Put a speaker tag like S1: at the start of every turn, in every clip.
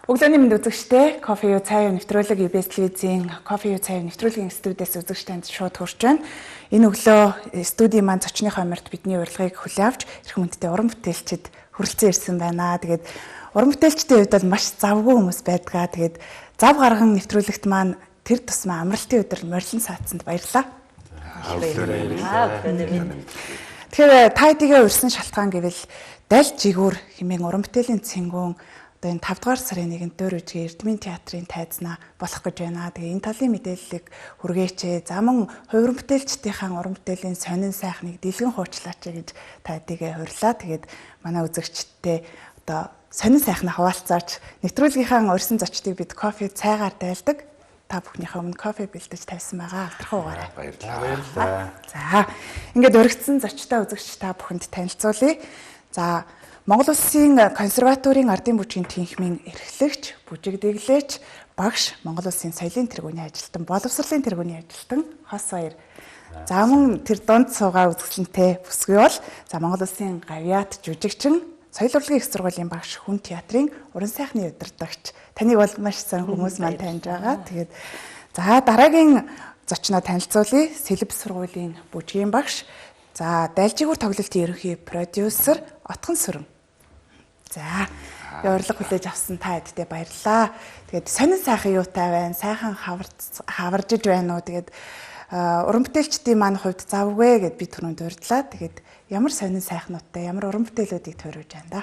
S1: Өглөөний мэнд үзэгчдээ, Кофе юу цай юу нэвтрүүлэг EBS телевизийн Кофе юу цай юу нэвтрүүлгийн студиэс үзэгч танд шууд хүрч байна. Энэ өглөө студийн маань зочныхоо мөрт бидний урилгыг хүлээн авч эрхэм хүндтэй уран бүтээлчид хүрэлцэн ирсэн байна. Тэгээд уран бүтээлчдийн хувьд бол маш завгүй хүмүүс байдгаа. Тэгээд зав гарган нэвтрүүлэгт маань тэр тусмаа амралтын өдөр морилон саатсанд баярлалаа.
S2: Баярлалаа.
S1: Тэгэхээр та хэдийгээ урьсан шалтгаан гэвэл дал жигүүр хэмээн уран бүтээлийн цэнгүүн одоо энэ 5 дугаар сарын 1-нд Дөр үжигийн Эрдмийн театрын тайзнаа болох гэж байна. Тэгээ энэ талын мэдээллийг хүргээч. За мөн хувь уран бүтээлчдийнхаа уран бүтээлийн сонин сайхныг дэлгэн хуучлаач гэж та хэдийгээ хурлаа. Тэгээд манай үзэгчдээ одоо сонин сайхнаа хуваалцаач. Нэвтрүүлгийнхаа урьсан зочдыг бид кофе цайгаар дайлдаг. Та бүхнийхээ өмнө кофе бэлдэж тавьсан байгаа. Алдархан угаарай.
S2: Баярлалаа. Баярлалаа.
S1: За, ингээд уригдсан зочтой үзэгч та бүхэнд танилцуулъя. За, Монгол Улсын консерваторийн ардын бүжгийн тэнхмийн эрхлэгч, бүжиг дэглээч, багш, Монгол Улсын соёлын тэргүүний ажилтан, боловсролын тэргүүний ажилтан Хос Баяр. За мөн тэр дунд суугаа үзэсгэлэнтэй бүсгүй бол за Монгол Улсын гавьяат жүжигчин, соёл урлагийн их сургуулийн багш, хүн театрын уран сайхны удирдагч. Таныг бол маш сайн хүмүүс маань таньж байгаа. Тэгээд за дараагийн зочноо танилцуулъя. Сэлб сургуулийн бүжгийн багш, за дайлжигүр тоглолтын ерөнхий продюсер Отгон Сүрэн. За урилга хүлээж авсан та хэдтэй баярлалаа. Тэгээд сонин сайхан юутай байна? Сайхан хаваржиж байна уу? Тэгээд уран бүтээлчдийн маань хувьд завгүй гэд би түрүүнд дурдлаа. Тэгээд ямар сонин сайхнуудтай, ямар уран бүтээлүүдийг тойруулж байна да?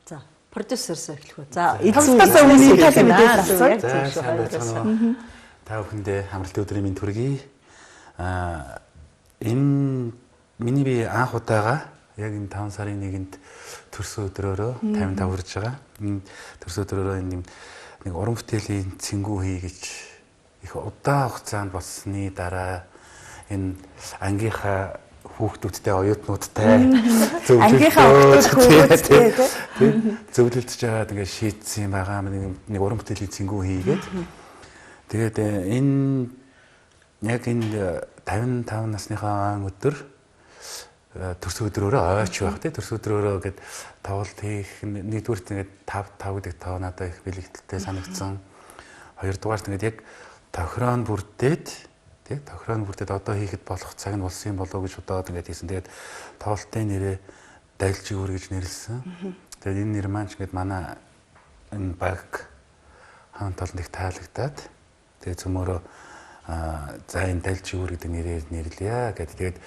S3: За, продюсерс эхлэх үү. За,
S1: эзэн өмнө талын мэдээлэл авсан.
S2: За, сайн байцгаана уу? Та бүхэндээ амралтын өдрийн мэнд хүргэе. Энэ миний би анх удаага яг энэ 5 сарын 1-нд төрсөн өдрөөрөө 55 хүрж байгаа. Энэ төрсөн өдрөөрөө энэ нэг уран бүтээлийн цэнгүү хий гэж их удаан хугацаанд болсны дараа энэ ангийнхаа хүүхдүүдтэй, оюутнуудтай
S1: зөвлөлтөө
S2: зөвлөлдөж байгаад ингээд шийдсэн юм байгаа. Нэг уран бүтээлийн цэнгүү хийгээд тэгээд энэ яг энэ 55 насныхаа өдөр төрсөн өдрөөрөө ойч байх тий төрсөн өдрөөрөө гэд тоглолт хийх нэгдүгüрт ингээд 5 5 гэдэг тоо надад их бэлэгдэлтэй санагдсан. Хоёрдугаарт ингээд яг тохироо нь бүрдээд тий тохироо нь бүрдээд одоо хийхэд болох цаг нь болсон юм болоо гэж бодоод ингээд хийсэн. Тэгээд тоглолтын нэрээ Дайлжигүүр гэж нэрлсэн. Тэгээд энэ нэр маань ч ингээд манай энэ баг хаан талд их таалагдаад тэгээд цөмөрөө за энэ Дайлжигүүр гэдэг нэрээр нэрлэе гэд тэгээд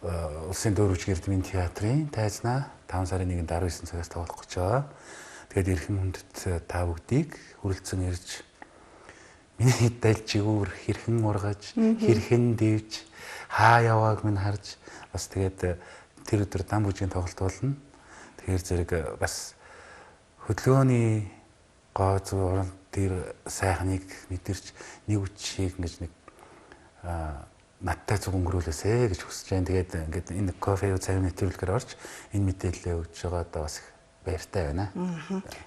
S2: Улсын Дөр үжиг Эрдмийн театрын тайзнаа 5 сарын 1-нд 19 цагаас тоглох гэж байгаа. Тэгээд эрхэм хүндэт та бүгдийг хүрэлцэн ирж миний дайлжигүүр хэрхэн ургаж, хэрхэн дэвж, хаа явааг минь харж бас тэгээд тэр өдөр дам бүжгийн тоглолт болно. Тэгэхээр зэрэг бас хөдөлгөөний гоо зүй уран тэр сайхныг мэдэрч нэг үчиг ингэж нэг надтай зүг өнгөрүүлээсэ гэж хүсэж байна. Тэгээд ингээд энэ кофе юу цай нэвтрүүлгээр орж энэ мэдээлэлээ өгч байгаа одоо бас их баяртай байна.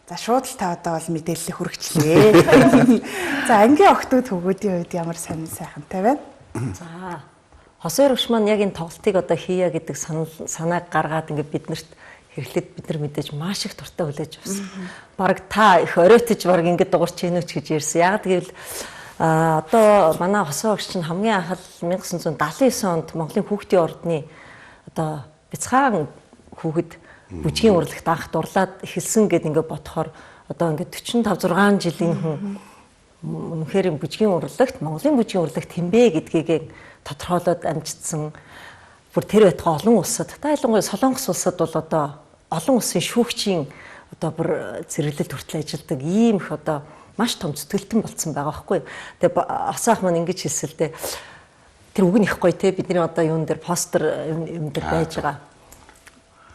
S1: За шууд л та одоо бол мэдээлэл хүргэчлээ. За ангийн охтууд хөгүүдийн хувьд ямар сонин сайхантай байна?
S3: За Хосоор өгш маань яг энэ тоглолтыг одоо хийя гэдэг санааг гаргаад ингээд биднэрт хэрэглээд бид нар мэдээж маш их дуртай хүлээж авсан. Бараг та их оройтож бараг ингээд дуурч гинүүч гэж ярьсан. Яг гэвэл одоо манай Хосоо багш чинь хамгийн анх 1979 онд Монголын хүүхдийн ордны одоо бяцхан хүүхэд бүжгийн урлагт анх дурлаад эхэлсэн гэд ингээд бодохоор одоо ингээд 45 6 жилийн хүн үнэхээр бүжгийн урлагт Монголын бүжгийн урлагт хинбэ гэдгийг тодорхойлоод амжицсан. Бүр тэр байтугай олон улсад та ялангуяа Солонгос улсад бол одоо олон улсын шүүгчийн одоо бүр зэрэглэлд хүртэл ажилладаг ийм их одоо маш том зүтгэлтэн болцсон байгаа байхгүй. Тэгээ Хосоо ах маань ингэж хэлсэн л дээ. Тэр үг нь их гоё те бидний одоо юун дээр постэр юм дээр байж байгаа.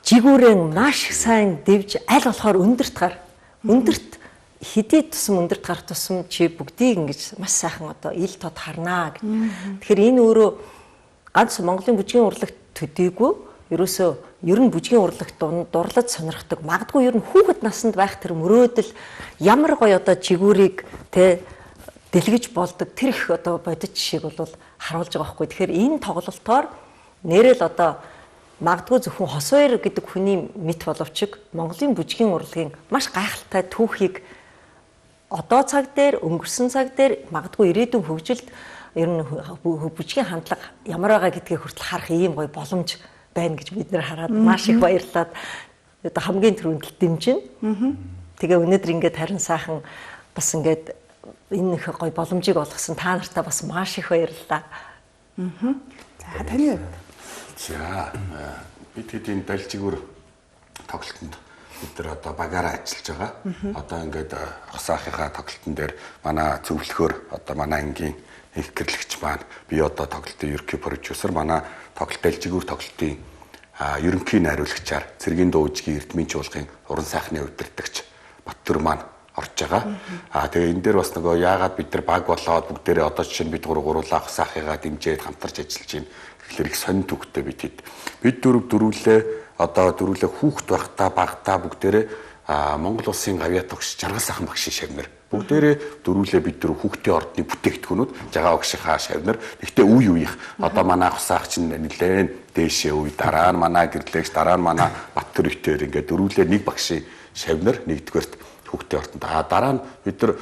S3: Жигүүрэн маш их сайн дэвж аль болохоор өндөрт гар. Өндөрт хэдий тусам өндөрт гарах тусам чи бүгдийг ингэж маш сайхан одоо ил тод харнаа гэх. Тэгэхээр энэ өөрөө ганц Монголын бүжгийн урлагт төдийгүй ерөөсөө ер нь бүжгийн урлагт дурлаж сонирхдаг. Магадгүй ер нь хүүхэд наснд байх тэр мөрөөдөл ямар гоё одоо жигүүрийг тэ дэлгэж болдог тэр их одоо бодит жишээг бол харуулж байгаа байхгүй. Тэгэхээр энэ тоглолтоор нэрэл одоо магадгүй зөвхөн Хосвэр гэдэг хүний мэт боловч Монголын бүжгийн урлагийн маш гайхалтай түүхийг Одоо цаг дээр, өнгөрсөн цаг дээр магадгүй ирээдүйн хөгжилд ер нь бүжгийн хандлага ямар байгаа гэдгийг хүртэл харах ийм гоё боломж байна гэж бид нэр хараад маш их баярлаад одоо хамгийн түрүүнд л дэмжинэ. Тэгээ өнөөдөр ингээд харин сайхан бас ингээд энэ их гоё боломжийг олгосон та нартаа бас маш их баярлалаа.
S1: За, таны хувьд.
S4: За, бид хэд энэ далжигүр тоглолтод бид нар одоо багаараа ажиллаж байгаа. Одоо ингээд хосаахынхаа тоглолтын дээр манай зөвлөхөөр одоо манай ангийн их гэрлэгч маань би одоо тоглолтын ерөнхий продюсер, манай тоглолт далжигүр тоглолтын ерөнхий найруулагчаар цэргийн дууджгийн Эрдмийн чуулгын уран сайхны удирдагч Баттүр маань орж байгаа. Тэгээ энэ дээр бас нөгөө яагаад бид нар баг болоод бүгдээрээ одоо жишээ нь бид гуруулаа хосаахыгаа дэмжиж хамтарч ажиллаж байна. Тэгэхээр их сонин төвхтэй бид хэд. Бид дөрвүүлээ одоо дөрвүүлээ хүүхэд байхдаа багтаа бүгдээрээ Монгол улсын гавьяа тогш жаргал сайхан багшийн шавнар. Бүгдээрээ дөрвүүлээ бид дөрөв хүүхдийн ордны бүтээгдэхүүнүүд жагаа багшийнхаа шавнар. Гэхдээ үе үеих одоо манай хусаах чинь нэлээд дээшээ үе, дараа нь манай гэрлэгч, дараа нь манай Баттүр итээр ингээд дөрвүүлээ нэг багшийн шавнар нэгдүгээрт хүүхдийн ордонд. Дараа нь бид нар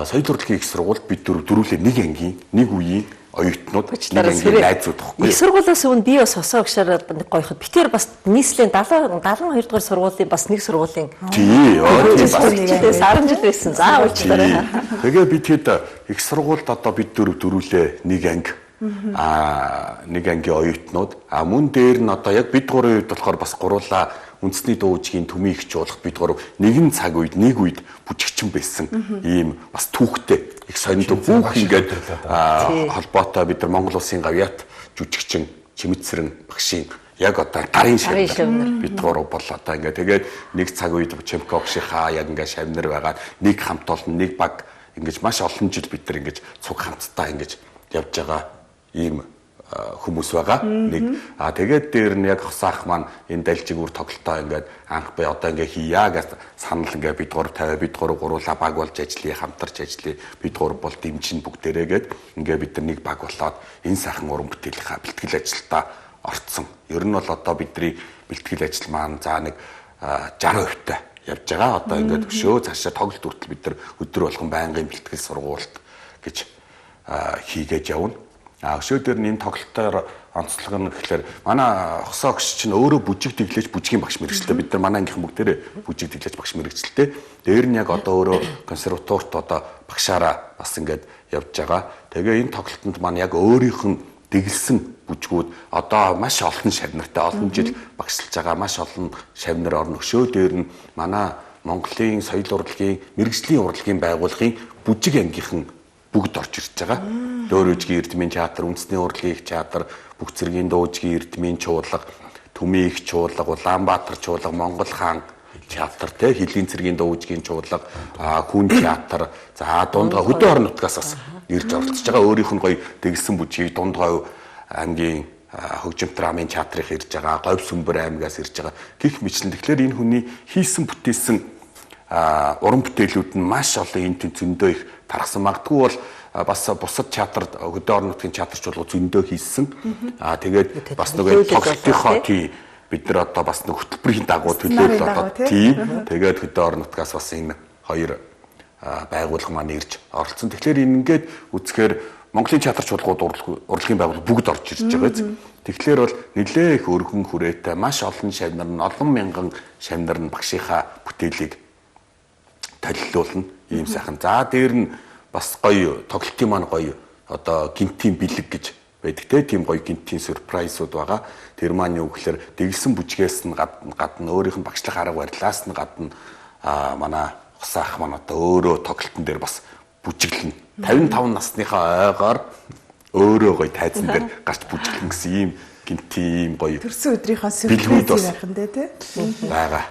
S4: соёл урлагийн их сургуульд бид дөрвүүлээ нэг ангийн, нэг үеийн оюутнууд, нэг ангийн найзууд байхгүй.
S3: Их сургуулиас өмнө би бас хосоо агшаараа гоёход битэр бас нийслэлийн 70 72 дугаар сургуулийн бас нэг сургуулийн
S4: тий,
S3: бас 10 жил байсан. За, уучлаарай.
S4: Тэгээ бид хэд их сургуульд одоо бид дөрвүүлээ нэг анги нэг ангийн оюутнууд. Мөн дээр нь одоо яг бид гурвын үед болохоор бас гуруулаа үндэсний дууджгийн төмийн их чуулгад бид гурав нэгэн цаг үед нэг үед бүжигчин байсан ийм бас түүхтэй их сонин бүх ингээд холбоотой бид нар Монгол улсын гавьяат жүжигчин Чимэдсэрэн багшийн яг одоо гарын шавнар бид гурав бол одоо ингээд тэгээд нэг цаг үед Чемко багшийнхаа яг ингээд шавнар байгаад нэг хамт олон нэг баг ингэж маш олон жил бид нар ингэж цуг хамтдаа ингэж явж байгаа ийм хүмүүс байгаа. Нэг тэгээд дээр нь яг хосаах маань энэ далжигүр тоглолтоо ингээд анх би одоо ингээд хийя гэж санал ингээд бид гурав тавиа, бид гурав гуруулаа баг болж ажиллая, хамтарч ажиллая, бид гурав бол дэмжин бүгдээрээ гээд ингээд бид нар нэг баг болоод энэ сайхан уран бүтээлийнхаа бэлтгэл ажилдаа орцсон. Ер нь бол одоо бидний бэлтгэл ажил маань за нэг 60% та явж байгаа. Одоо ингээд өшөө цаашаа тоглолт хүртэл бид нар өдөр болгон байнгын бэлтгэл сургуульд гэж хийгээд явна. Өшөө дээр нь энэ тоглолтоор онцлог нь гэхлээр манай хосоо огш чинь өөрөө бүжиг тэглэж бүжгийн багш мэрэгчлээ. Бид нар манай ангийнхан бүгдээрээ бүжиг тэглэж багш мэрэгчлээ. Дээр нь яг одоо өөрөө консерваторт одоо багшаараа бас ингээд явж байгаа. Тэгээ энэ тоглолтод маань яг өөрийнх нь дэглэсэн бүжгүүд одоо маш олон шавнартай олон жил багшилж байгаа маш олон шавнар орно. Өшөө дээр нь манай Монголын соёл урлагийн мэрэгжлийн урлагийн байгууллагын бүжиг ангийнхан бүгд орж ирж байгаа. Дөөрөжгийн Эрдмийн театр, үндэсний урлагийн их театр, бүх зэргийн дуужгийн Эрдмийн чуулга, Төмийн их чуулга, Улаанбаатар чуулга, Монгол хаан театр, тэ Хилийн цэргийн дуужгийн чуулга, Хүн театр, за дунд хөдөө орон нутгаас бас ирж оролцож байгаа. Өөрийнх нь гоё дэглэсэн бүжгийг дунд говь ангийн хөгжим драмын театрын ирж байгаа, Говь Сүмбэр аймгаас ирж байгаа. Гэх мэтлэн тэгэхээр энэ хүний хийсэн бүтээсэн уран бүтээлүүд нь маш олон энэ тэнд зөндөө их тархсан. Магадгүй бол бас бусад театр хөдөө орон нутгийн театр чуулга зөндөө хийсэн. Тэгээд бас нөгөө тоглолтынхоо тий бид нар одоо бас нэг хөтөлбөрийн дагуу төлөөлөл одоо тий тэгээд хөдөө орон нутгаас бас энэ хоёр байгууллага маань ирж оролцсон. Тэгэхээр энэ ингээд үзэхээр Монголын театр чуулгууд урлагийн байгууллага бүгд орж ирж байгаа биз. Тэгэхээр бол нэлээ их өргөн хүрээтэй маш олон шавнар нь олон мянган шавнар нь багшийнхаа бүтээлийг толилуулна ийм сайхан. За дээр нь бас гоё тоглолтын маань гоё одоо гинтийн бэлэг гэж байдаг те тийм гоё гинтийн сюрпрайзууд байгаа. Тэр маань юу гэхээр дэглэсэн бүжгээс нь гадна өөрийнх нь багшлах арга барилаас нь гадна манай хосаах маань одоо өөрөө тоглолтын дээр бас бүжиглэнэ. 55 насныхаа ойгоор өөрөө гоё тайзан дээр гарч бүжиглэн гэсэн ийм гинтийн ийм гоё
S1: төрсөн өдрийнхөө сюрпрайз байх нь те
S4: байгаа.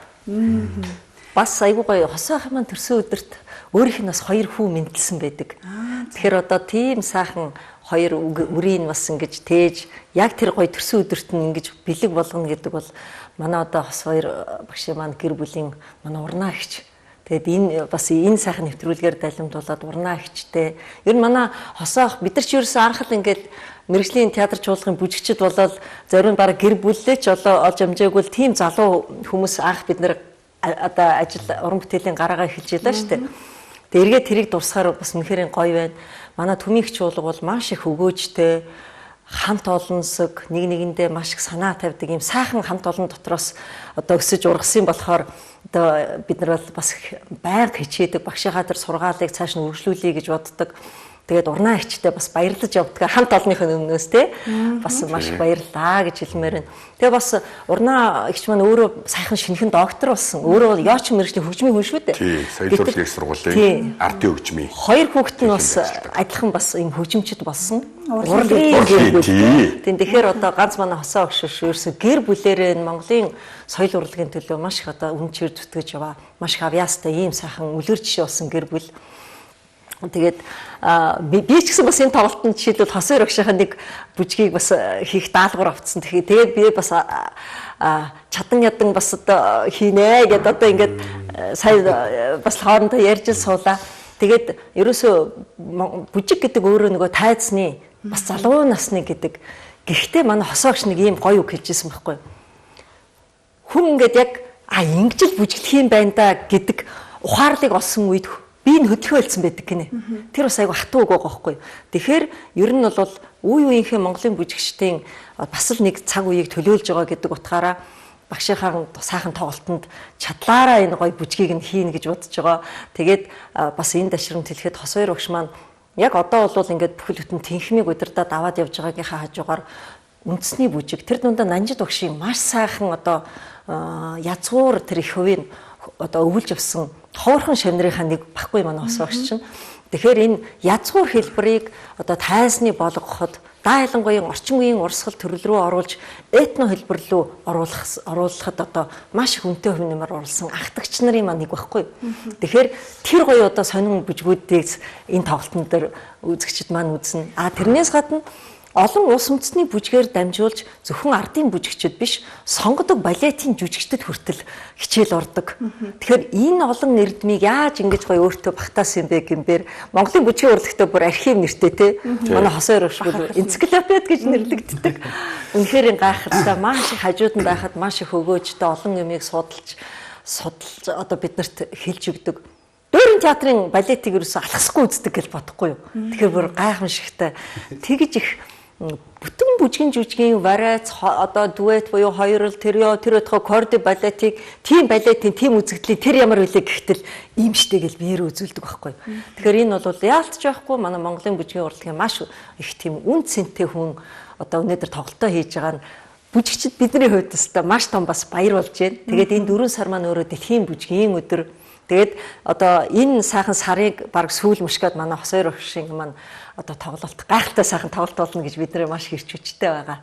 S3: Бас айгуу гоё хосоо ах маань төрсөн өдөрт өөрийнх нь бас хоёр хүү мэндэлсэн байдаг. Тэгэхээр одоо тийм сайхан хоёр үрийг бас ингэж тээж яг тэр гоё төрсөн өдөрт нь ингэж бэлэг болгоно гэдэг бол манай одоо хос хоёр багшийн маань гэр бүлийн манай урнаа эгч. Тэгээд энэ бас энэ сайхан нэвтрүүлгээр далимдуулаад урнаа эгчтэй. Ер нь манай хосоо ах бид нар ч ерөөсөө анх л ингээд мэрэгжлийн театр чуулгын бүжигчд болоод зарим нь бараг гэр бүллээ ч олж амжаагүй л тийм залуу хүмүүс анх бид нар одоо ажил уран бүтээлийн гараагаа эхэлж байлаа шүү дээ. Тэгээ эргээд тэрийг дурсахаар бас үнэхээр гоё байна. Манай Түмийн их чуулга бол маш их өгөөжтэй, хамт олонсог, нэг нэгэндээ маш их санаа тавьдаг юм сайхан хамт олон дотроос одоо өсөж ургасан болохоор одоо бид нар бол бас байнга хичээдэг, багшийнхаа тэр сургаалыг цааш нь үргэлжлүүлэе гэж боддог. Тэгээд урнаа эгчтэй бас баярлаж явдаг. Хамт олонныхын өмнөөс те бас маш их баярлалаа гэж хэлмээр байна. Тэгээ бас урнаа эгч маань өөрөө сайхан шинэхэн доктор болсон. Өөрөө яоч мэргэжлийн хөгжмийн хүн шүү дээ.
S4: Тий, соёл урлагийн их сургуулийн ардын хөгжмийн.
S3: Хоёр хүүхэд нь бас адилхан бас юм хөгжимчд болсон. Урлагийн гэр бүл. Тийм, тэгэхээр одоо ганц манай хосоо огш биш, ерөөсө гэр бүлэрээ энэ Монголын соёл урлагийн төлөө маш их одоо үнэ чир зүтгэж яваа. Маш их авьяастай ийм сайхан үлгэр жишээ болсон гэр бүл. Тэгээд би ч гэсэн бас энэ тоглолтод жишээлбэл хосоо огшийнхаа нэг бүжгийг бас хийх даалгавар авцсан. Тэгэхээр тэгээд би бас чадан ядан бас одоо хийнэ гэдээ одоо ингээд сая бас хоорондоо ярьж л суулаа. Тэгээд ерөөсөө бүжиг гэдэг өөрөө нөгөө тайзны бас залуу насны гэдэг. Гэхдээ манай хосоо огш нэг ийм гоё үг хэлжсэн байхгүй. Хүн ингээд яг ингэж л бүжиглэх юм байна да гэдэг ухаарлыг олсон үед би энэ хөдөлгөөн байсан байдаг гинэ. Тэр бас айгу хатуу үг байгаа байхгүй. Тэгэхээр ер нь бол үе үеийнхээ Монголын бүжигчдийн бас л нэг цаг үеийг төлөөлж байгаа гэдэг утгаараа багшийнхаа сайхан тоглолтод чадлаараа энэ гоё бүжгийг нь хийнэ гэж бодож байгаа. Тэгээд бас энэ дашрамт хэлэхэд хосоор багш маань яг одоо бол ингээд бүхэл бүтэн тэнхмийг удирдаад аваад явж байгаагийнхаа хажуугаар үндэсний бүжиг тэр дундаа Нанжид багшийн маш сайхан одоо язгуур тэр их хувийн одоо өвлж явсан ховорхон шавнырынхаа нэг баггүй манай хос багш чинь. Тэгэхээр энэ язгуур хэлбэрийг одоо тайзны болгоход даа ялангуяа орчин үеийн урсгал төрөл рүү оруулж этно хэлбэр рүү оруулахад одоо маш их үнэтэй хувь нэмэр оруулсан анхдагч нарын маань нэг баггүй. Тэгэхээр тэр гоё одоо сонин бүжгүүдийг энэ тоглолтын дээр үзэгчд маань үзнэ. А тэрнээс гадна олон улс үндэстний бүжгээр дамжуулж зөвхөн ардын бүжигчд биш, сонгодог балетын жүжигчдэд хүртэл хичээл ордог. Тэгэхээр энэ олон эрдмийг яаж ингэж гоё өөртөө багтаасан юм бэ гэмээр Монголын бүжгийн урлагтай бүр архив нэртэй те. Манай хосоор өгшгөл энциклопед гэж нэрлэгддэг. Үнэхээр гайхалтай, маш их хажууд нь байхад маш их өгөөжтэй олон юмыг судалж одоо биднэрт хэлж өгдөг. Дөрвөн театрын балетыг ерөөсөө алхасгүй үздэг гэж бодохгүй юу. Тэгэхээр бүр гайхамшигтай. Тэгж их бүтэн бүжгэн жүжгийн вариац одоо дуэт буюу хоёрол трио тэр өтгөө корди балетыг тийм балетын тийм үзэгдлийн тэр ямар үлээ гэхтэл ийм штэ гэж биеэр үзүүлдэг байхгүй. Тэгэхээр энэ бол яалтч байхгүй манай Монголын бүжгийн урлагийн маш их тийм үн цэнтэй хүн одоо өнөөдөр тоглолтоо хийж байгаа нь бүжигчд бидний хувьд өстой маш том бас баяр болж байна. Тэгээд энэ 4 сар маань өөрөө дэлхийн бүжгийн өдөр. Тэгээд одоо энэ сайхан сарыг баг сүүл мөшгөөд манай хосоор өгшин маань одоо тоглолт гайхалтай сайхан тоглолт болно гэж бид нэр маш их хүчтэй байгаа.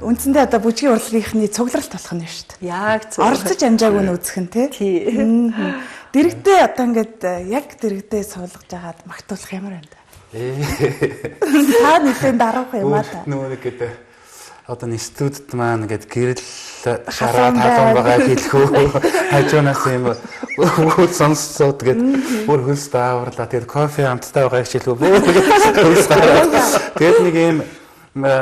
S1: Үндсэндээ одоо бүжгийн урлагийнхны цугларалт болох нь шүү дээ.
S3: Яг зөв.
S1: Оролцож амжаагүй нь үзэх нь тий. Дэрэгдээ одоо ингээд яг дэрэгдээ суулгаж агаад магтуулах ямар байна та? Та нэлээд даруух юм аа та.
S2: Нөгөө нэг гэдэг одоо студид маань ингээд гэрэл шараа талан байгаа хэлэх үү хажуунаас юм хөл сонсцоод гээд бүр хөлс дааварлаа. Тэгээд кофе амттай байгаа хэлэх үү бүр хөлс гараад. Тэгээд нэг юм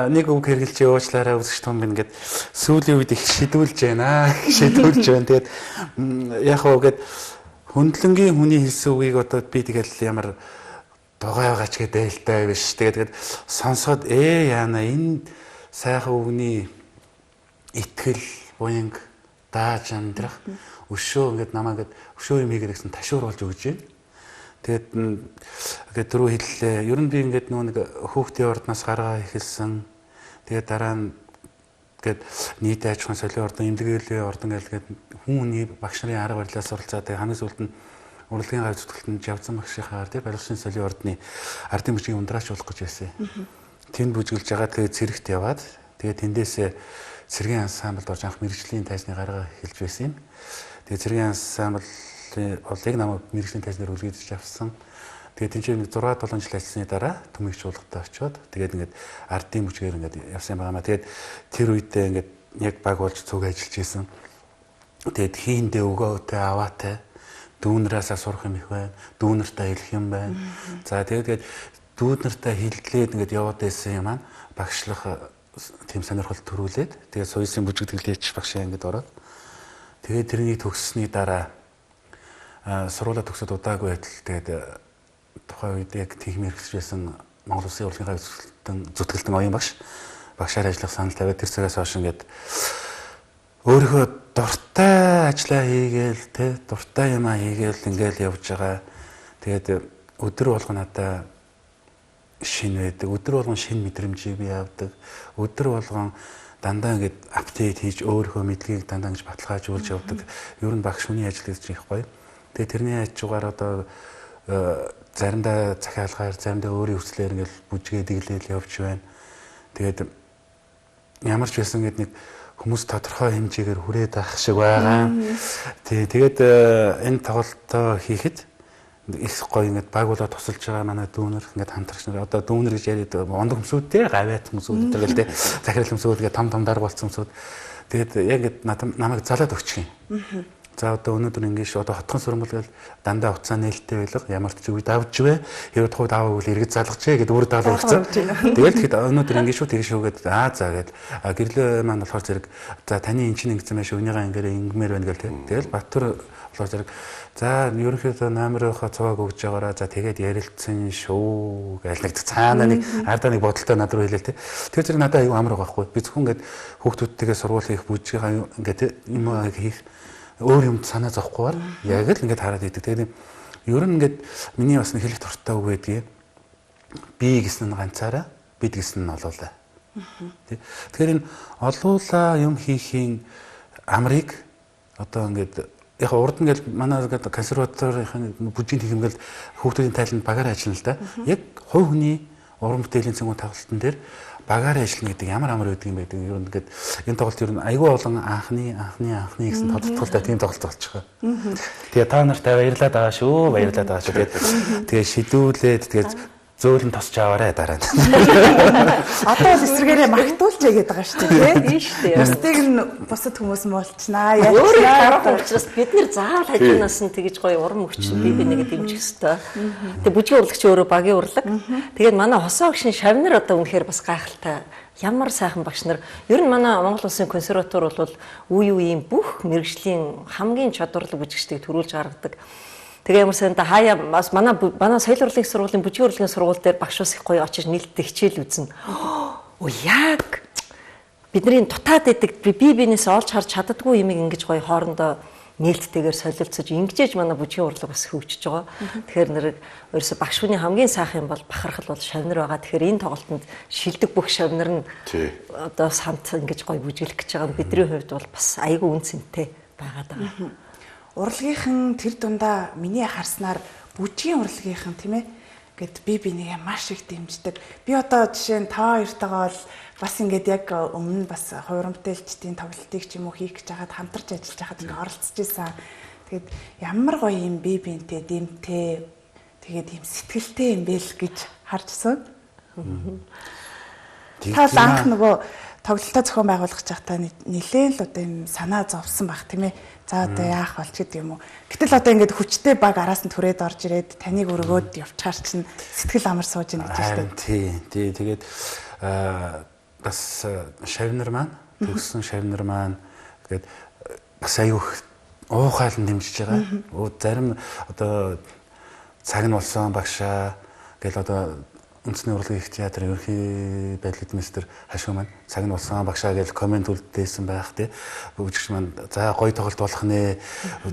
S2: нэг үг хэрглэж уучлаарай үзэгч том минь гээд сүүлийн үед их шидүүлж байна. Шидүүлж байна. Тэгээд яг уу гээд хөндлөнгийн хүний хэлсэн үгийг одоо би тэгэл ямар дугай байгаач гэдэг ээлтэй биш. Тэгээд сонсоод яана энэ сайхан үгний итгэл буянг дааж амьдрах өшөө ингээд намаа ингээд өшөө юм хийгээд гэсэн ташуур болж өгч байна. Тэгээд ингээд түрүү хэллээ. Ер нь би ингээд нөгөө нэг хүүхдийн ордноос гаргаа эхэлсэн. Тэгээд дараа нь ингээд нийт аж ахуйн солио ордон, эмнэлгийн ордон гэлгээд хүн хүний багш нарын арга барилаас суралцаа. Тэгээд хамгийн сүүлд нь урлагийн гав зүтгэлтэнд Жавзан багшийнхаар тий барилгын солио ордны ардын бүжгийн ундраач болох гэж байсан. Тэнд бүжгэлж байгаа тэгээд цэрэгт яваад тэгээд тэндээсээ цэргийн ансамблд орж анх мэргэжлийн тайзны гаргаа эхэлж байсан юм. Тэгээд цэргийн ансамблын бол яг намайг мэргэжлийн тайзнаар үлгийдэж авсан. Тэгээд тэнцээ нэг 6 7 жил ажилласны дараа Түмэн чуулгадад очиод тэгээд ингээд ардын бүжгээр ингээд явсан юм байна. Тэгээд тэр үедээ ингээд яг баг болж цуг ажиллаж исэн. Тэгээд хийндээ өгөөтэй аваатай дүүнраасаа сурах юм их байна. Дүүнэртэй хэлэх юм байна. За тэгээд дүүд нартай хилдлээд ингээд яваад байсан юм маань багшлах тийм сонирхол төрүүлээд тэгээд соёлын бүжигдэглээч багшаа ингээд ороод тэгээд тэрнийг төгссөний дараа Сургуулаа төгсөөд удаагүй байтал тэгээд тухайн үед яг тэнхим хэрэгсэж байсан Монгол Улсын урлагийн зүтгэлтэн оюун багш багшаар ажиллах санал тавиад тэр цагаас хойш ингээд өөрийнхөө дуртай ажлаа хийгээл те дуртай юмаа хийгээл ингээл явж байгаа. Тэгээд өдөр болго надаа шин байдаг. Өдөр болгон шин мэдрэмжийг би авдаг. Өдөр болгон дандаа ингээд апдейт хийж өөрийнхөө мэдлэгийг дандаа ингэж баталгаажуулж явдаг. Ер нь багш хүний ажил гэж их гоё. Тэгээ тэрний хажуугаар одоо заримдаа захиалгаар, заримдаа өөрийн хүслээр ингээл бүжгээ дэглээл явж байна. Тэгээд ямар ч байсан ингээд нэг хүмүүс тодорхой хэмжээгээр хүрээд авах шиг байгаа. Тий, тэгээд энэ тоглолтоо хийхэд их гоё ингээд баг болоо тусалж байгаа манай дүүнер ингээд хамтрагч нар одоо дүүнер гэж яриад ондог хүмүүсүүд те гавьяат хүмүүсүүд гэдэг л те захирал хүмүүсүүд ингээд том том дарга болсон хүмүүсүүд тэгээд яг ингээд намайг залаад өгчих юм. За одоо өнөөдөр ингээд шүү одоо хотхон сүрмэл гэл дандаа уцаа нээлттэй байлга ямар ч үе давж вэ хэрвээ тухайд аваагүй бол эргэж залгажээ гэд өөр даалгавар өгсөн. Тэгэл тэгэхэд өнөөдөр ингээд шүү тэгш шүү гэд аа за гэд гэрлээ маань болохоор зэрэг за таны эн чинь ингэсэн байх шүү өнийгаа ингээрээ ингэмээр байна гэл тэгэл Баттур болохоор зэрэг за ерөнхийдөө номерынхоо цувааг өгж байгаараа за тэгээд ярилцсан шүү гэл нэг цаана нэг ардаа нэг бодолтой над руу хэлээл те. Тэр зэрэг надад аюу амар байгаа байхгүй. Би зөвхөн ингээд хүүхдүүдтэйгээ сургууль хийх бүжгийн ингээд юм хийх өөр юм санаа зовхгүйгээр яг л ингээд хараад идэг. Тэгээд ер нь ингээд миний бас нэг хэлэх дуртай үг байдгийг би гэсэн нь ганцаараа бид гэсэн нь олуулаа. Тэ. Тэгэхээр энэ олуулаа юм хийхийн амрыг одоо ингээд яг урд нь ингээл манай ингээд консерваторийн бүжгийн хийх ингээл хүүхдүүдийн тайланд багаар ажиллана л да. Яг хувь хүний уран бүтээлийн цэнгүүн тоглолтын дээр багаар ажиллана гэдэг ямар амар байдаг юм бэ гэдэг ер нь ингээд энэ тоглолт ер нь айгүй олон анхны гэсэн тодтолтой тийм тоглолт болчихоо. Тэгээ та нарт баярлалаа байгаа шүү. Баярлалаа байгаа шүү. Тэгээд шидүүлээд тэгээд зөөлөн тосч аваарай дараа нь.
S1: Одоо бол эсрэгээрээ магтуулж яагаад байгаа шүү дээ,
S3: тийм шүү дээ.
S1: Бусдыг нь бусад хүмүүс муулчнаа.
S3: Өөрөө дараахан учраас бид нэр заавал хажуунаас нь тэгж гоё урам өгч би бинийгээ дэмжих ёстой. Тэгээ бүжгийн урлагч өөрөө багийн урлаг. Тэгээд манай хосоо агшин шавнар одоо үнэхээр бас гайхалтай. Ямар сайхан багш нар. Ер нь манай Монгол Улсын консерватор бол үе үеийн бүх мэргэжлийн хамгийн чадварлаг бүжигчдийг төрүүлж гаргадаг. Тэгээ ямар санда хаяа бас манай соёл урлагийн сургуулийн бүжгийн урлагийн сургууль дээр багш бас их гоё очиж нээлттэй хичээл үзнэ. Оо яг бидний дутаад идэг би бинээс олж харж чаддаггүй юмыг ингэж гоё хоорондоо нээлттэйгээр солилцож ингэжээж манай бүжгийн урлаг бас хөгжиж байгаа. Тэгэхээр нэр ерөөсө багш хүний хамгийн сайхан юм бол бахархал бол шавнар байгаа. Тэгэхээр энэ тоглолтод шилдэг бүх шавнар нь одоо самт ингэж гоё бүжиглэх гэж байгаа нь бидний хувьд бол бас айгүй үн цэнтэй байгаад байгаа.
S1: Урлагийнхан тэр дундаа миний харснаар бүжгийн урлагийнхан тийм гэд би бинийгээ маш их дэмждэг. Би одоо жишээ нь та хоёртойгоо бол бас ингээд яг өмнө бас хувиран бүтээлчдийн тоглолтыг ч юм уу хийх гэж хахад хамтарч ажиллаж хахад ингээд оролцож исэн. Тэгээд ямар гоё юм би бинтэй дэмтэй тэгээд юм сэтгэлтэй юм бэ л гэж харжсан. Та анх нөгөө тоглолтоо зохион байгуулах байхдаа нэлээд л одоо юм санаа зовсон баг тийм. За одоо яах болж гэдэг юм уу. Гэтэл одоо ингээд хүчтэй баг араас нь түрээд орж ирээд таныг өргөөд явчихар чинь сэтгэл амар сууж ийн гэж байна.
S2: Тий, тий. Тэгээд бас шавнар маань төгссөн шавнар маань тэгээд бас аюух уухайлан дэмжиж байгаа. Зарим одоо цаг нь болсон багшаа гэл одоо Үндэсний урлагийн их театр ерөнхий байдлын мастер хашгүй маань цаг нь болсон багшаа гэж комент үлдээсэн байх тий. Бүжигч маань за гоё тоглолт болох нэ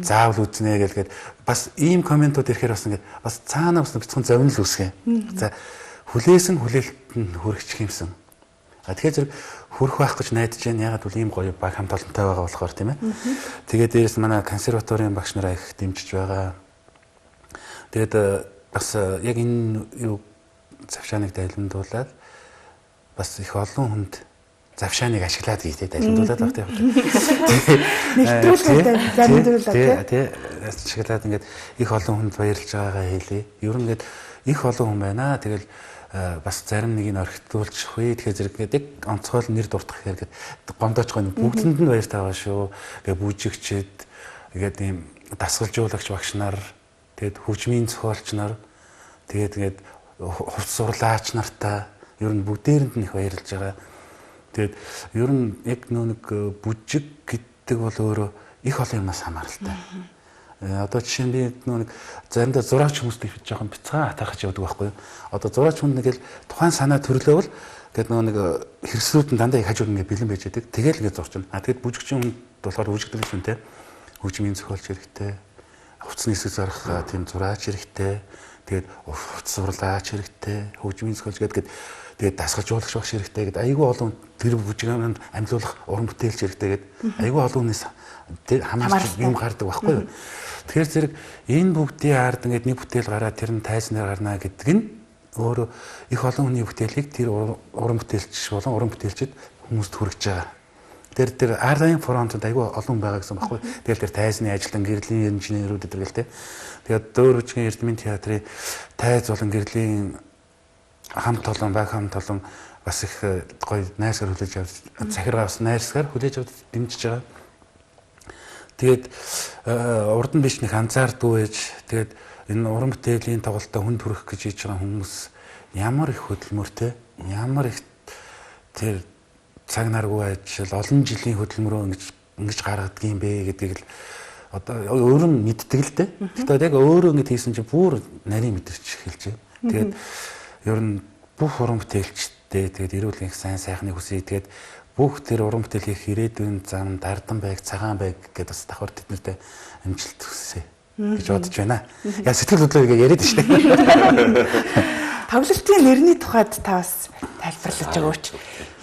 S2: заавал үзнэ гэлгээд бас ийм комментууд ирэхээр бас ингээд бас цаанаа бас бяцхан зовнил үүсгэн. За хүлээсэн хүлээлтэнд хүрчих юмсан. А тэгэхээр зэрэг хүрэх байх гэж найдаж байна. Ягаад гэвэл ийм гоё баг хамт олонтой байгаа болохоор тийм ээ. Тэгээд дээрэс нь манай консерваторийн багш нараа их дэмжиж байгаа. Тэгээд бас яг энэ юу завшааныг дайландуулаад бас их олон хүнд завшааныг ашиглаад гээ дайландуулаад байх тийм.
S1: Нэвтрүүлгээр дайландуулаад
S2: тий. Ашиглаад ингээд их олон хүнд баярлж байгаагаа хэлье. Ер нь ингээд их олон хүн байна. Тэгэл бас зарим нэг нь орхитуулчих вэ. Тэгэхээр зэрэг ингээд яг онцгой нэр дуртах гэхээр ингээд гомдооч гоо бүгдэнд нь баяр таваа шүү. Ингээ бүжигчд ингээд ийм дасгалжуулагч багш нар тэгээд хөгжмийн зохиолч нар тэгээд ингээд хувц сурлаач нартаа ер нь бүгдээрэнд нь их баярлж байгаа. Тэгээд ер нь яг нөө нэг бүжиг гэдэг бол өөрөө их олон юмас хамааралтай. Одоо жишээ нь би нэг заримдаа зураач хүмүүст их жоохон бяцхан атаархаж явдаг байхгүй юу. Одоо зураач хүнд нэг л тухайн санаа төрлөөвөл гээд нөгөө нэг хэрэгслүүд нь дандаа их хажууд ингээд бэлэн байж байдаг. Тэгэл ингээд зурчна. А тэгэд бүжигчин хүнд болохоор бүжигдэл хүнтэй хөгжмийн зохиолч хэрэгтэй. Хувцсны хэсэг зарах тийм зураач хэрэгтэй. Тэгээд хувцас сурлаач хэрэгтэй. Хөгжмийн зохиолч гэдэг тэгээд дасгалжуулагч багш хэрэгтэй гэдэг айгүй олон тэр бүжигнанд амьлуулах уран бүтээлч хэрэгтэй гэдэг айгүй олон хүнээс хамаарч юм гардаг байхгүй юу. Тэгэхээр зэрэг энэ бүгдийн ард ингээд нэг бүтээл гараад тэр нь тайзнаар гарна гэдэг нь өөрөө их олон хүний бүтээлийг тэр уран бүтээлч болон уран бүтээлчид хүмүүст хүргэж байгаа. Тэр арын фронтод айгүй олон хүн байгаа гэсэн баггүй. Тэгэл тэр тайзны ажилтан, гэрлийн инженерүүд гэдэг л те. Тэгээд дөөр бүжгийн Эрдмийн театрын тайз болон гэрлийн хамт олон, баг хамт олон бас их гоё найрсгаар хүлээж авч, захиргаа бас найрсгаар хүлээж авч дэмжиж байгаа. Тэгээд урд нь биш нэг анзаардгүй байж, тэгээд энэ уран бүтээлийн тоглолтоо хүнд хүрэх гэж хийж байгаа хүмүүс ямар их хөдөлмөртэй, ямар их тэр цаг наргүй ажил, олон жилийн хөдөлмөрөө ингэж гаргадаг юм бэ гэдгийг л одоо өөр нь мэддэг л дээ. Гэхдээ яг өөрөө ингэж хийсэн чинь бүр нарийн мэдэрч эхэлж байна. Тэгээд ер нь бүх уран бүтээлчтэй тэгээд эрүүл их сайн сайхныг хүсье. Тэгээд бүх тэр уран бүтээл хийх ирээдүйн зам дардан байг, цагаан байг гэдээ бас давхар тэднэртэй амжилт хүсье гэж бодож байна. Яа сэтгэл хөдлөө яриад шүү дээ.
S1: Тоглолтын нэрний тухайд та бас тайлбарлаж өгөөч.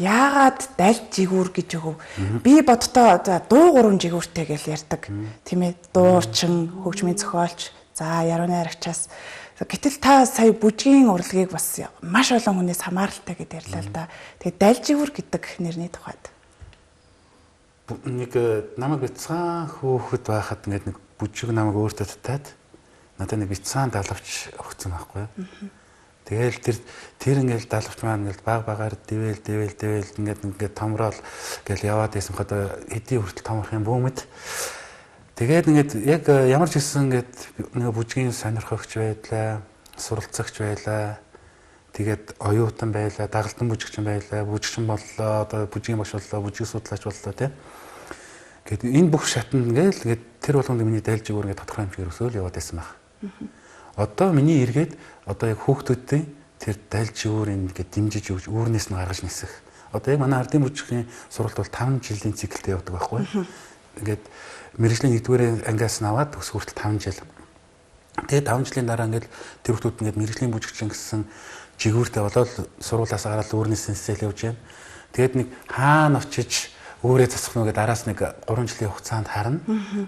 S1: Яагаад даль жигүүр гэж өгөв? Би боддоо за дуу гурван жигүүртэй гэж ярьдаг. Тийм ээ. Дуурчин, хөгжмийн зохиолч, за яруу найрагчаас. Гэтэл та сая бүжгийн урлагийг бас маш олон хүнээс хамааралтай гэдээ ярьлаа л да. Тэгээд даль жигүүр гэдэг нэрний тухайд.
S2: Нэг намайг бяцхан хөөхөд байхад ингээд нэг бүжиг намайг өөртөө татаад надад нэг бяцхан далавч өгсөн байхгүй юу. Тэгэл тэр ингээл далавч маань ингээл баг багаар дэвэл дэвэл дэвэл ингээд томрол гэл яваад байсан хад хэдий хүртэл томрох юм бүүмэд. Тэгээд ингээд яг ямар ч гэсэн ингээд нэг бүжгийн сонирхогч байлаа, суралцагч байлаа. Тэгээд оюутан байлаа, дагалдан бүжигчин байлаа, бүжигчин боллоо, одоо бүжгийн багш боллоо, бүжиг судлаач боллоо тийм. Гээд энэ бүх шатанд ингээл ингээд тэр болгонд миний дайлж өгөр ингээд тодорхой хэмжээгээр өсөөл яваад байсан байх. Одоо миний эргээд одоо яг хүүхдүүдийн тэр дайлж өгөр ингээд дэмжиж өгч үүрнээс нь гаргаж нисэх. Одоо яг манай ардын бүжгийн сургалт бол 5 жилийн циклтэй явдаг байхгүй. Ингээд мэргэжлийн 1-р ангиас нь аваад төгс хүртэл 5 жил. Тэгээд 5 жилийн дараа ингээд тэр хүүхдүүд ингээд мэргэжлийн бүжигчин гэсэн жигүүртэй болоод сургуулиас гараад үүрнээс нисэл явж байна. Тэгээд нэг хаана очиж өөрөө засах нүгэ дараас нэг 3 жилийн хугацаанд харна.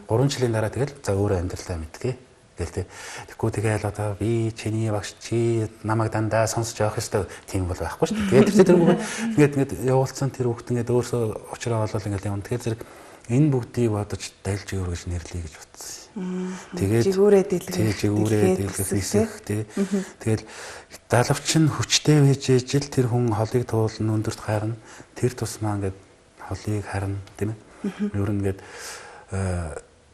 S2: 3 жилийн дараа тэгэл за өөрөө амьдралаа мэдгээ. Гэл тэ. Тэгэхгүй тэгэл одоо би чиний багш чи намайг дандаа сонсож явах ёстой тийм бол байхгүй шүү дээ. Тэгээд тэр хүүхэд ингээд ингээд явуулсан тэр хүүхэд ингээд өөрсөө учраа болол ингээд явна. Тэгэхээр зэрэг энэ бүгдийг бодож дайлж өгөр гэж нэрлэе гэж бодсон. Тэгээд
S1: жигүүрээ дэлгэх,
S2: жигүүрээ дэлгэх нисэх тий. Тэгэл далавч нь хүчтэй байж ижил тэр хүн холыг туулна, өндөрт гарна. Тэр тусмаа ингээд холыг харна тийм ээ. Ер нь ингээд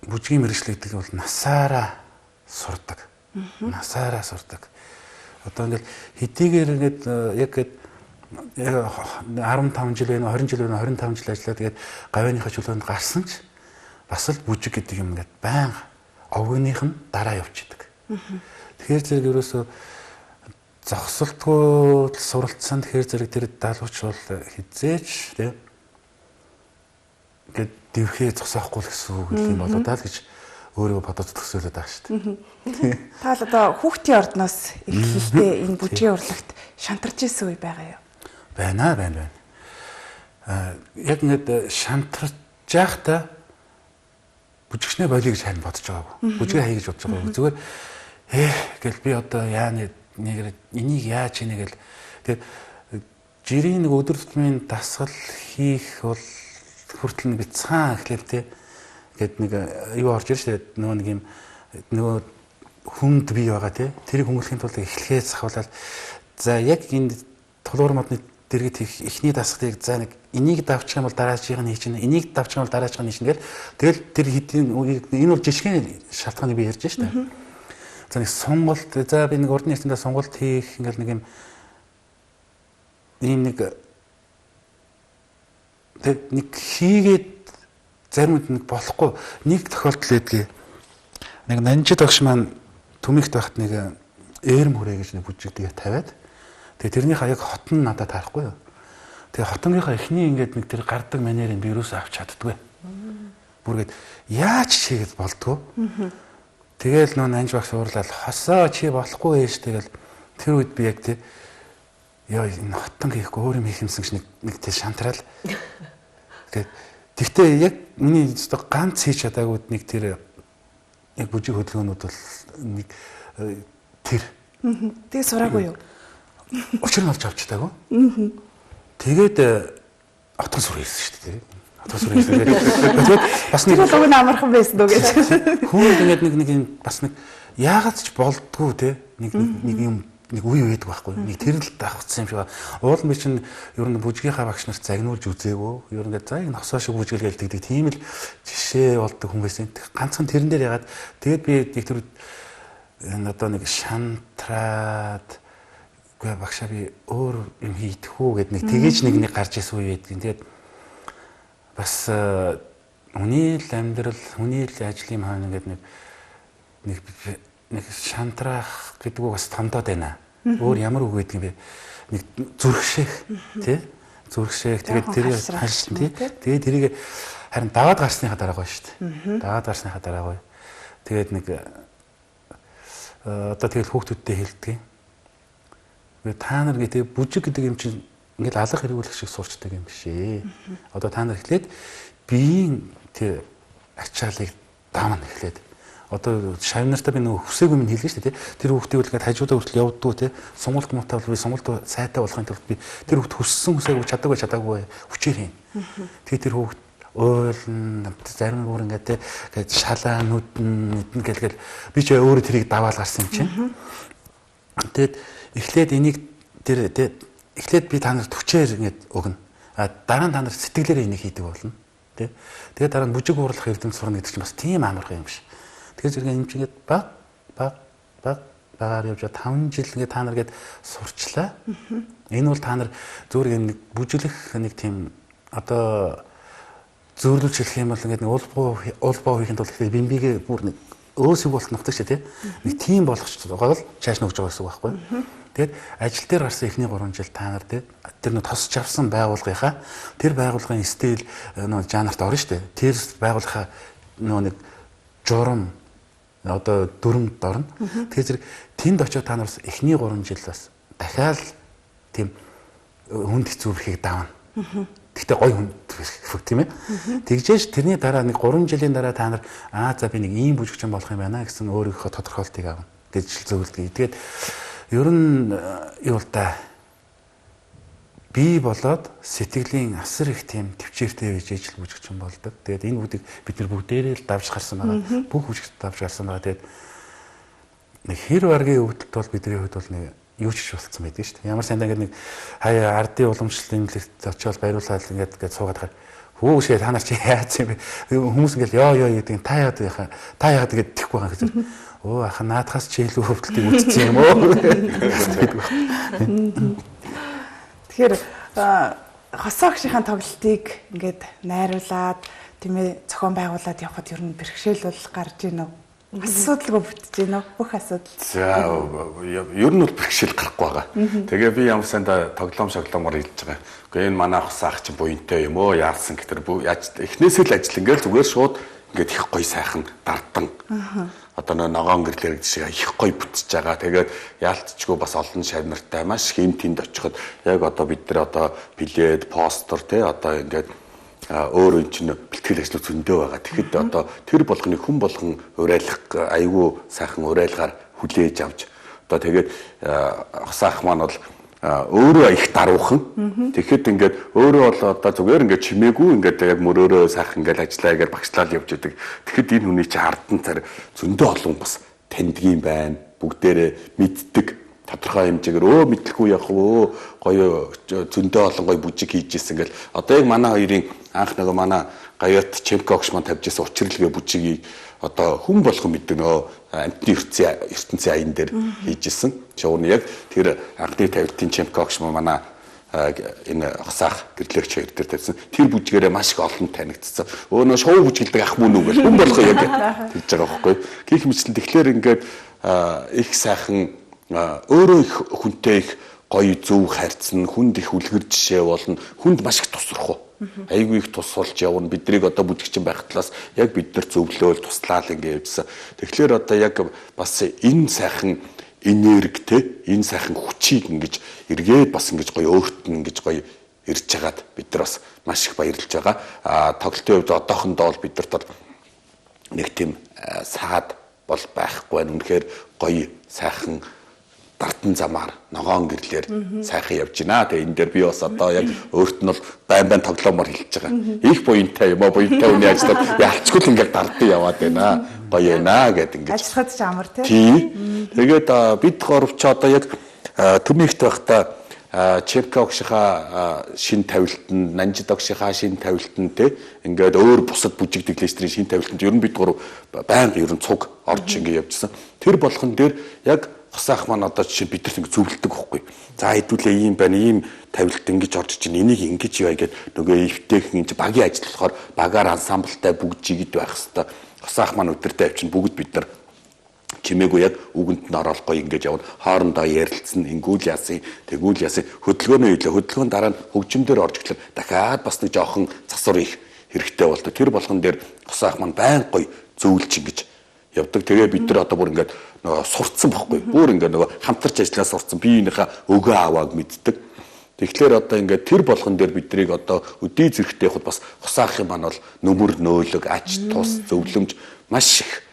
S2: бүжгийн мэргэжил гэдэг бол насаараа сурдаг. Насаараа сурдаг. Одоо ингээд хэдийгээр ингээд яг гээд 15 жил байна, 20 жил байна, 25 жил ажиллаад тэгээд гавьяаныхаа чөлөөнд гарсан ч бас л бүжиг гэдэг юм ингээд байнга овгоных нь дараа явчихдаг. Тэгэхээр зэрэг ерөөсөө зогсолтгүй суралцсан. Тэгэхээр зэрэг тэр далавч бол хизээч тийм ингээд дэвхээ зогсоохгүй л гэсэн үг юм болоо даа л гэж өөрөө бодож төсөөлөд байгаа шүү дээ.
S1: Та л одоо хүүхдийн ордноос эхлэлтэй энэ бүжгийн урлагт шантарч исэн үе байгаа юу?
S2: Байна байна байна. Яг ингээд шантарч байхдаа бүжигчнээ болиё гэж харин бодож байгаагүй. Бүжгээ хай гэж бодож байгаагүй. Зүгээр гэл би одоо яа нэг энийг яаж хийнэ гэл тэгээд жирийн нэг өдөр тутмын дасгал хийх бол хүртэл нэг бяцхан эхлэв те. Гэт нэг юу орж ирж шүү дээ. Нөгөө нэг юм нөгөө хүнд бий байгаа те. Тэрийг хөнгөлөхийн тулд эхлэхээ захиулаад за яг энэ тулуур модны дэргэд хийх эхний дасгалыг за нэг энийг давчих юм бол дараачих нь хийж, энийг давчих юм бол дараачих нь хийж гэл тэгэл тэр хэдийн энэ бол жишгэн шалтгааныг би ярьж шүү дээ. За нэг сонголт за би нэг урдны эрсэндээ сонголт хийх ингээл нэг юм ийм нэг тэг нэг хийгээд зарим нэг болохгүй нэг тохиолдол байдгийг. Нэг Нанжид багш маань Түмэгт байхад нэг ээрэм хүрээ гэж нэг бүжиг тэгээ тавиад тэгээ тэрнийхээ яг хот нь надад таарахгүй юу. Тэгээ хотонгийнхаа эхний ингээд нэг тэр гардаг манерыг би юусоо авч чаддгүй. Бүргээд яаж ч хийгээд болдгоо. Тэгээл нөө Нанж багш уурлал хосоо чи болохгүй ээж тэгэл тэр үед би яг тий ёо энэ хотон хийхгүй өөр юм хийх юмсан гэж нэг тий шантраал. Тэгээд тэгтээ яг миний ганц хийж чадаагүйд нэг тэр яг бүжиг хөдөлгөөнүүд бол нэг тэр.
S1: Тэгээ сураагүй юу?
S2: Учир нь олж авч чадаагүй. Тэгээд отгон сур хийсэн шүү дээ. Отгон сур хийсэн. Тэгээд бас нэг
S1: тэр уг нь амархан байсан дөө гэж.
S2: Хүн ингээд нэг юм бас нэг яагаад ч болдгоо те нэг нэг юм нэг үе байдаг байхгүй. Нэг тэр л давхцсан юм шиг. Уул нь би чинь ер нь бүжгийнхаа багш нарт загнуулж үзээгүй. Ер нь ингээд за энэ хосоо шиг бүжгэлгээл тэгдэг. Тийм л жишээ болдог хүн байсан. Ганцхан тэрэн дээр ягаад тэгээд би нэг тэр энэ одоо нэг шантраад үгүй багшаа би өөр юм хийдэх үү гэд нэг тэгэж нэг гарч ирсэн үе байдгийн. Тэгээд бас хүний л амьдрал, хүний л ажлын хойно ингээд нэг нэг шантраах гэдэг үг бас томдоод байна. Өөр ямар үг байдаг юм бэ? Нэг зүрхшээх тий? Зүрхшээх тэгээд тэр хальш тий? Тэгээд тэрийг харин даваад гарсныхаа дараа гоё шүү дээ. Даваад гарсныхаа дараа гоё. Тэгээд нэг одоо тэгэл хүүхдүүдтэй хэлдэг. Та нар гээ тэг бүжиг гэдэг юм чинь ингээл алга хэрэгүүлэх шиг сурчдаг юм биш ээ. Одоо та нар эхлээд биеийн тэр ачаалыг давна эхлээд. Одоо шав нартаа би нөгөө хүсээгүй минь хэлнэ шүү дээ. Тэр хүүхдийг бол ингээд хажуудаа хүртэл явдггүй тий. Сургуульд муутай бол би сургуульд сайтай болохын тулд би тэр хүүхд хүссэн хүсээгүй чадаагүй хүчээр хийн. Тэгээ тэр хүүхд уйлна, зарим бүр ингээд тий ингээд шалаа нүдэн нүдэн гэлгээл би ч өөрөө тэрийг даваал гарсан юм чинь. Тэгээд эхлээд энийг тэр тий эхлээд би та нарт хүчээр ингээд өгнө. А дараа нь та нар сэтгэлээрээ энийг хийдэг болно. Тий. Тэгээд дараа нь бүжиг уурлах эрдэм сурна гэдэг чинь бас тийм амархан юм биш. Тэгэхээр зэрэг юм чинь ингээд баг баг баг багаар явж 5 жил ингээд та нар гээд сурчлаа. Энэ бол та нар зүгээр нэг бүжиглэх нэг тийм одоо зөөрлөж хэлэх юм бол ингээд нэг уулбаа хийхэд бол тэгэхээр бимбигээ бүр нэг өөсөг болт нутаг шээ тий. Нэг тийм болгоч гол чааш нөгж байгаа гэсэн үг байхгүй. Тэгээд ажил дээр гарсан эхний 3 жил та нар тий тэр нэг тосч авсан байгууллагынхаа тэр байгууллагын стил нөө жанрт орно шүү дээ. Тэр байгууллагынхаа нөө нэг журам одоо дүрмд орно. Тэгэхээр зэрэг тэнд очиод та нар бас эхний 3 жил бас дахиад тийм хүнд хэцүү бүрхийг давна. Гэхдээ гоё хүнд бүрх тийм ээ. Тэгжээж тэрний дараа нэг 3 жилийн дараа та нар аа за би нэг ийм бүжигчин болох юм байна гэсэн өөрийнхөө тодорхойлтыг авна гэж зөвлөдөг. Тэгээд ер нь юу л да би болоод сэтгэлийн асар их тийм төвчээртэй байж ижил бүжигчин болдог. Тэгээд энэ бүгдийг бид нар бүгдээрээ л давж гарсан байгаа. Бүх бүжигч давж гарсан байгаа. Тэгээд нэг хэр варгийн өвдөлт бол бидний хувьд бол нэг юу ч болцсон байдаг шүү дээ. Ямар сандаа ингээд нэг хаяа ардын уламжлалт имлэгт очиод бариулаад ингээд ингээд суугаад хаа хүүшээ та нар чи яац юм бэ? Хүмүүс ингээд ёо ёо гэдэг та яагаад яхаа та яагаад ингээд тэхгүй байгаа гэж. Өө аха наадхаас чи илүү өвдөлтийг үзсэн юм уу?
S1: Тэгэхээр хосоо агшийнхаа тоглолтыг ингээд найруулад тийм ээ зохион байгуулад явхад ер нь бэрхшээл бол гарч ийн үү? Асуудалгүй бүтэж гин үү? Бүх асуудал.
S4: За ер нь бол бэрхшээл гарахгүй байгаа. Тэгээ би ямар санда тоглоом шоглоомор хэлж байгаа. Үгүй энэ манай хосоо ах чинь буянтай юм өө яарсан гэтэр эхнээсээ л ажил ингээл зүгээр шууд ингээд их гоё сайхан дардан. Одоо ногоон гэрлэр гэдэг шиг их гоё бүтэж байгаа. Тэгээд яалтчгүй бас олон шав нартай маш их энд тэнд очиход яг одоо бид нар одоо билет, постэр тий одоо ингээд өөр эн чинь бэлтгэл ажлууд зөндөө байгаа. Тэгэхэд одоо тэр болгоныг хүн болгон урайлах айгүй сайхан урайлгаар хүлээж авч одоо тэгээд хосоо ах маань бол өөрөө их даруухан. Тэгэхэд ингээд өөрөө бол одоо зүгээр ингээд чимээгүй ингээд яг мөрөөрөө сайхан ингээд ажиллаа гэж багшлал явж идэг. Тэгэхэд энэ хүний чи ардан цар зөндөө олон бас таньдгийн байна. Бүгдээрээ мэддэг тодорхой хэмжээгээр өө мэдлгүй явах өө гоё зөндөө олон гоё бүжиг хийж исэн гэл одоо яг манай хоёрын анх нөгөө манай Гаят Чемко огш маань тавьж исэн учирлгээ бүжигийг одоо хүн болгон мэддэг нөө амтны ертөнцийн аян дээр хийж исэн. Шуурн яг тэр анхны тавилтын Чемко огш манай энэ хосаах гэрлэгч хоёр дээр тавьсан. Тэр бүжгээрээ маш их олон танигдсан. Өө нөө шоу бүжгэлдэг ах мөн үү гэж хүн болгоо яг тэгж байгаа байхгүй. Гэх мэтлэн тэгэхээр ингээд их сайхан өөрөө их хүнтэй их гоё зөв харьцна, хүнд их үлгэр жишээ болно, хүнд маш их тусрах уу. Айгүй их тусалж явна. Биднийг одоо бүжигчин байх талаас яг бид нар зөвлөөл туслаал ингэ явжсан. Тэгэхээр одоо яг бас энэ сайхан энерги те энэ сайхан хүчийг ингэж эргээд бас ингэж гоё өөрт нь ингэж гоё ирж хагаад бид нар бас маш их баярлж байгаа. А тоглолтын хувьд одоохондоо бол бид нарт бол нэг тийм саад бол байхгүй байна. Үнэхээр гоё сайхан дардан замаар ногоон гэрлээр сайхан явж байна. Тэгээ энэ дээр би бас одоо яг өөрт нь бол байн байн тоглоомор хэлж байгаа. Их буянтай юм аа, буянтай хүний ажлууд ялчгүй л ингээд дардан яваад байна. Гоё байна гэд ингэж.
S1: Ажиллахад ч амар тий.
S4: Тэгээд бид гурав ч одоо яг төмийхт байхдаа Чепка огшийнхаа шин тавилтанд, Нанжид огшийнхаа шин тавилтанд те ингээд өөр бусад бүжиг дэглээчдрийн шин тавилтанд ер нь бид гурав байнга ер нь цуг орж ингээд явжсан. Тэр болгон дээр яг хосаах маань одоо жишээ бидэрт ингэ зөвлөдөг байхгүй. За хэдүүлээ ийм байна, ийм тавилт ингэж орж чинь энийг ингэж яа гэд нөгөө эвтэйхэн энэ багийн ажил болохоор багаар ансамблтай бүгд жигд байх хэвээр. Хосаах маань өдөртөө авчин бүгд бид нар чимээгүй яг үгэнд нь ороод гоё ингэж явна. Хоорондоо ярилцсан, ингүүл яасан, тэгүүл яасан, хөдөлгөөнөө илээ. Хөдөлгөөн дараа нь хөгжимдөр орж ирэхлээр дахиад бас нэг жоохон засвар их хэрэгтэй болдог. Тэр болгон дээр хосаах маань байн гоё зөвлөж ингэж явдаг. Тэгээ бид нар одоо бүр ингээд нөгөө сурцсан бохгүй. Бүр ингээд нөгөө хамтарч ажиллаа сурцсан. Биеийнхээ өгөө авааг мэддэг. Тэгэхээр одоо ингээд тэр болгон дээр биднийг одоо өдий зэрэгтэй явахад бас хосаах юм маань бол нүмер нөөлөг, ач тус, зөвлөмж маш их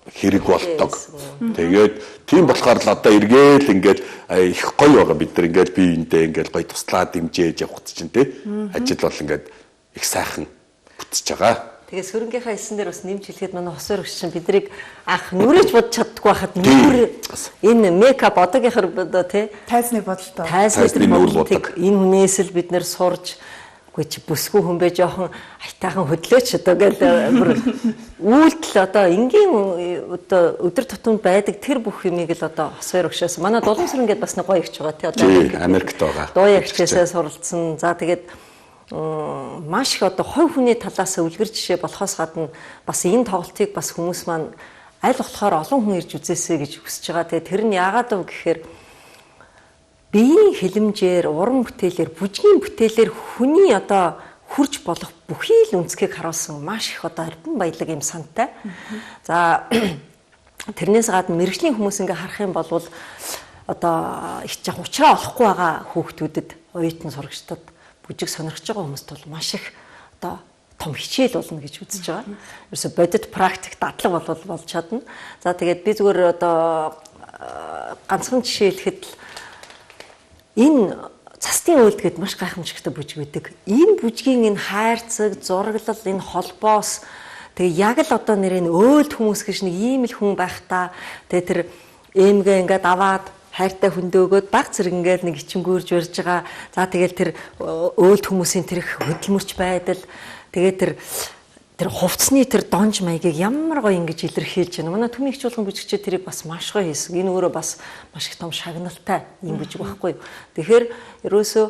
S4: хэрэг болдог. Тэгээд тийм болохоор л одоо эргээл ингээд их гоё байгаа бид нар ингээд биеиндээ ингээд гоё туслаа дэмжээж явах чинь тий ажил бол ингээд их сайхан бүтэж байгаа.
S3: Тэгээ сөрөнгийнхаа хэлсэн дээр бас нэмж хэлэхэд манай хосоор өгч чинь биднийг анх нүрэж бодож чаддаггүй байхад нүр энэ мейкап одоогийнхэр одоо тий
S1: тайзны бодолтой
S3: тайзны нүр бодог энэ хүнээс л бид нэр сурж үгүй чи бүсгүй хүн бэ жоохон айтаахан хөдлөөч одоо гэл бүр үйлдэл одоо энгийн одоо өдөр тутамд байдаг тэр бүх юмыг л одоо хосоор өгшөөс манай Дулуун гээд бас нэг гоё эгч байгаа тий одоо
S4: Америкт байгаа.
S3: Дуу ягчээсээ суралцсан. За тэгээд маш их одоо хувь хүний талаас үлгэр жишээ болохоос гадна бас энэ тоглолтыг бас хүмүүс маань аль болохоор олон хүн ирж үзээсэй гэж хүсэж байгаа. Тэгээ тэр нь яагаад вэ гэхээр биеийн хилэмжээр, уран бүтээлээр, бүжгийн бүтээлээр хүний одоо хурж болох бүхий л өнцгийг харуулсан маш их одоо эрдэн баялаг юм сантай. За тэрнээс гадна мэрэгжлийн хүмүүс ингээ харах юм бол одоо их жах учраа олохгүй байгаа хүүхдүүдэд, оюутан сурагчдад бүжиг сонирхож байгаа хүмүүст бол маш их одоо том хичээл болно гэж үзэж байгаа. Ерөөсө бодит практик дадлаг бол болж чадна. За тэгээд би зүгээр одоо ганцхан жишээ хэлэхэд л энэ цастын уйлд гээд маш гайхамшигтай бүжиг байдаг. Энэ бүжгийн энэ хайрцаг, зураглал, энэ холбоос тэгээ яг л одоо нэр энэ өөлд хүмүүс гэж нэг ийм л хүн байх та. Тэгээ тэр эмгээ ингээд аваад хайртай хүндээ өгөөд баг зэрэг ингээд нэг ичингүүрж барьж байгаа. За тэгэл тэр өөлд хүмүүсийн тэр их хөдөлмөрч байдал тэгээ тэр хувцсны тэр донж маягийг ямар гоё ингэж илэрхийлж байна. Манай Түмэн их чуулган бүжигчид тэрийг бас маш гоё хийсэн. Энэ өөрөө бас маш их том шагналтай юм бүжиг байхгүй юу. Тэгэхээр ерөөсөө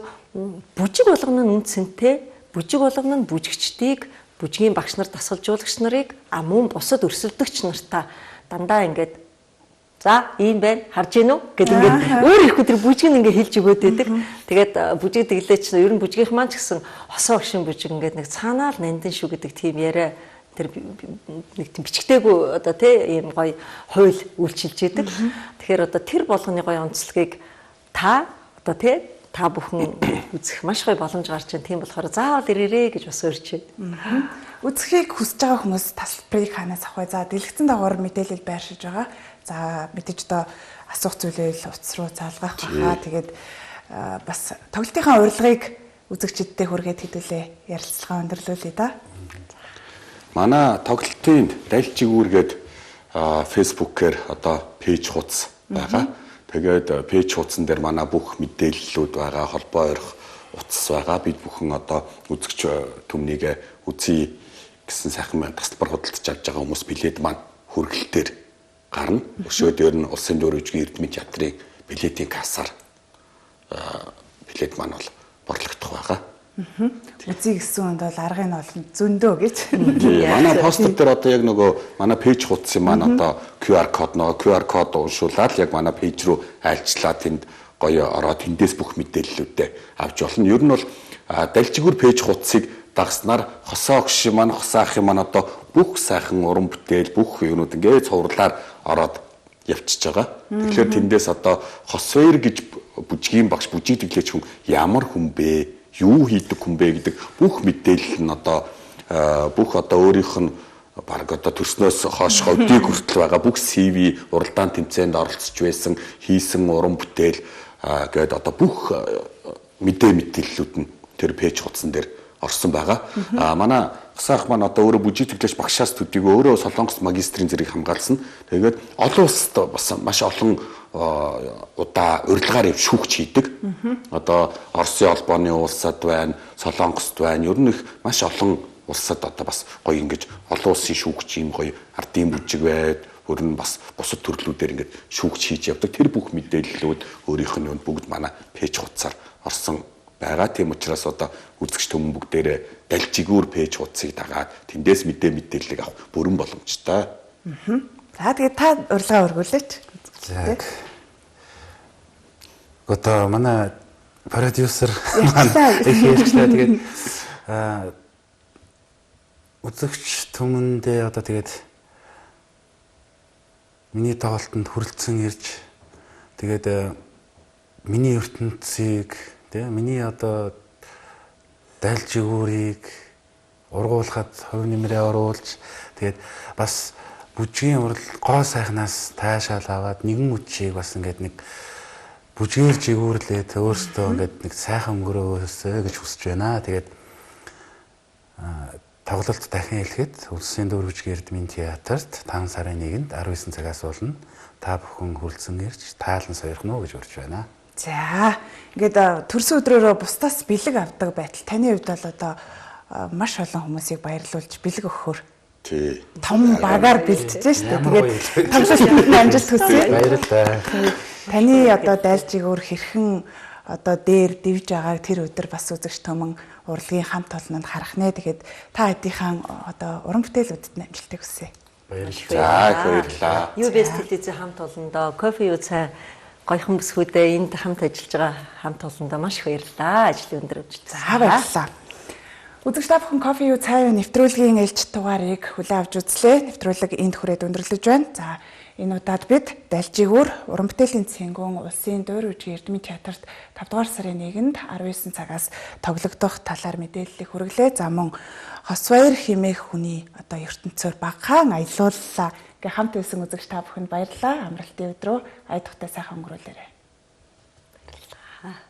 S3: бүжиг болгоно нь үндсэнтэй, бүжиг болгоно нь бүжигчдийг, бүжгийн багш нар, дасгалжуулагч нарыг, а мөн бусад өрсөлдөгч нартаа дандаа ингээд за ийм байна, харж гин үү гэд ингээд өөр ихгүй тэр бүжиг нь ингээд хэлж өгөөд байдаг. Тэгээд бүжиг дэглээч ер нь бүжгийнх маань ч гэсэн хосоо огшин бүжиг ингээд нэг цаанаа л нандин шүү гэдэг тийм яриа тэр нэг тийм бичгтээгүй одоо тий ийм гоё хууль үйлчилж идэг. Тэгэхээр одоо тэр болгоны гоё онцлогийг та одоо тий та бүхэн үзэх маш гоё боломж гарч байна. Тийм болохоор заавал ирээрэй гэж бас урьж байна.
S1: Үзэхийг хүсэж байгаа хүмүүс тасалбарыг хаанаас авах вэ? За дэлгэцэн дагавар мэдээлэл байршиж байгаа. За мэдээж одоо асуух зүйлээ утас руу заалгах байхаа. Тэгээд бас тоглолтынхаа урилгыг үзэгчидтэй хүргээд хэдүүлээ ярилцлага өндөрлүүлье да.
S4: Манай тоглолтын дальчигүүр гээд Facebook-ээр одоо пэйж хуудас байгаа. Тэгээд пэйж хуудсан дээр манай бүх мэдээллүүд байгаа, холбоо орих утас байгаа. Бид бүхэн одоо үзэгч түмнийг үзье гэсэн сайхан тасалбар худалдаж авч байгаа хүмүүс билет маань хүргэлтээр гарна. Өшөө дээр нь улсын дөрвжгийн Эрдмийн театрын билетийн кассаар Билет маань бол борлогдох байгаа.
S1: Үзье гэсэн хүнд бол аргыг нь олно зөндөө гэж.
S4: Манай постэр дээр одоо яг нөгөө манай page хуудсын маань одоо QR код нөгөө QR код уншуулаад яг манай page рүү айлчлаа тэнд гоё ороод тэндээс бүх мэдээллүүдээ авч болно. Ер нь бол Далжигүр page хуудсыг дагснаар хосоо огш маань хосоо ахын маань одоо бүх сайхан уран бүтээл бүх юмнууд ингээд цувралаар ороод явчихж байгаа. Тэгэхээр тэндээс одоо Хосвэр гэж бүжгийн багш бүжиг дэглээч хүн ямар хүн бэ? Юу хийдэг хүн бэ гэдэг бүх мэдээлэл нь одоо бүх одоо өөрийнх нь баг одоо төрснөөс хойш өдийг хүртэл байгаа бүх CV уралдаан тэмцээнд оролцож байсан хийсэн уран бүтээл гээд одоо бүх мэдээллүүд нь тэр page хуудсан дээр орсон байгаа. Манай Хосаах маань одоо өөрөө бүжиг тэглээч багшаас төдийгөө өөрөө Солонгос магистрийн зэрэг хамгаалсан. Тэгээд олон улсад бас маш олон удаа урилгаар шүүгч хийдэг. Одоо Оросын холбооны улсад байна, Солонгост байна. Ер нь их маш олон улсад одоо бас гоё ингэж олон улсын шүүгч юм гоё ардын бүжиг байд. Өөр нь бас бусад төрлүүдээр ингэж шүүгч хийж явдаг. Тэр бүх мэдээллүүд өөрийнх нь юунд бүгд манай page хуудасаар орсон байгаа. Тийм учраас одоо үзэгч түмэн бүгдээрээ Далжигүүр page хуудсыг дагаад тэндээс мэдээллийг авах бүрэн боломжтой.
S1: За тэгээд та урилгаа өргүүлээч.
S2: За. Одоо манай продюсер маань их ярьчлаа. Тэгээд үзэгч түмэндээ одоо тэгээд миний тоглолтод хүрэлцэн ирж тэгээд миний ертөнцийг тэ миний одоо Далжигүүрийг ургуулхад хувь нэмрээ оруулж тэгээд бас бүжгийн урал гоо сайхнаас таашаал аваад нэгэн үчиг бас ингээд нэг бүжгээр жигүүрлээд өөрсдөө ингээд нэг сайхан өнгөрөөсэй гэж хүсэж байна. Тэгээд тоглолт дахин хэлэхэд Улсын дүр бүжгийн Эрдмийн театрт 5 сарын 1-нд 19 цагаас болно. Та бүхэн хүрэлцэн ирж таалан сойрхно уу гэж урьж байна.
S1: За ингээд төрсөн өдрөөрөө бусдаас бэлэг авдаг байтал таны хувьд бол одоо маш олон хүмүүсийг баярлуулж бэлэг өгөхөөр
S4: тий
S1: том багаар бэлтжээ шүү дээ. Тэгээд тоглолтод нь амжилт хүсье.
S2: Баярлалаа.
S1: Таны одоо Далжигүүр хэрхэн одоо дээр дэвж байгааг тэр өдөр бас үзэгч түмэн урлагийн хамт олнонд харах нэ. Тэгээд та хэдийнхэн одоо уран бүтээлүүдэд нь амжилтыг хүсье.
S2: Баярлалаа.
S4: За их баярлалаа.
S3: UBS телевизийн хамт олондоо кофе юу цай гоёхон бүсгүүдээ энд хамт ажиллаж байгаа хамт олондоо маш их баярлалаа. Ажлын өндөр амжилт.
S1: За баярлалаа. Үзэгч та бүхэн кофе юу цай юу нэвтрүүлгийн ээлжит дугаарыг хүлээн авч үзлээ. Нэвтрүүлэг энд хүрээд өндөрлөж байна. За энэ удаад бид Далжигүүр уран бүтээлийн цэнгүүн Улсын дуурь бүжгийн Эрдмийн театрт 5 дугаар сарын 1-нд 19 цагаас тоглогдох талаар мэдээллийг хүргэлээ. За мөн Хосваяр хэмээх хүний одоо ертөнцөөр багахан аялууллаа. Ингээ хамт байсан үзэгч та бүхэнд баярлалаа. Амралтын өдрөө ая тухтай сайхан өнгөрүүлээрэй.
S3: Баярлалаа.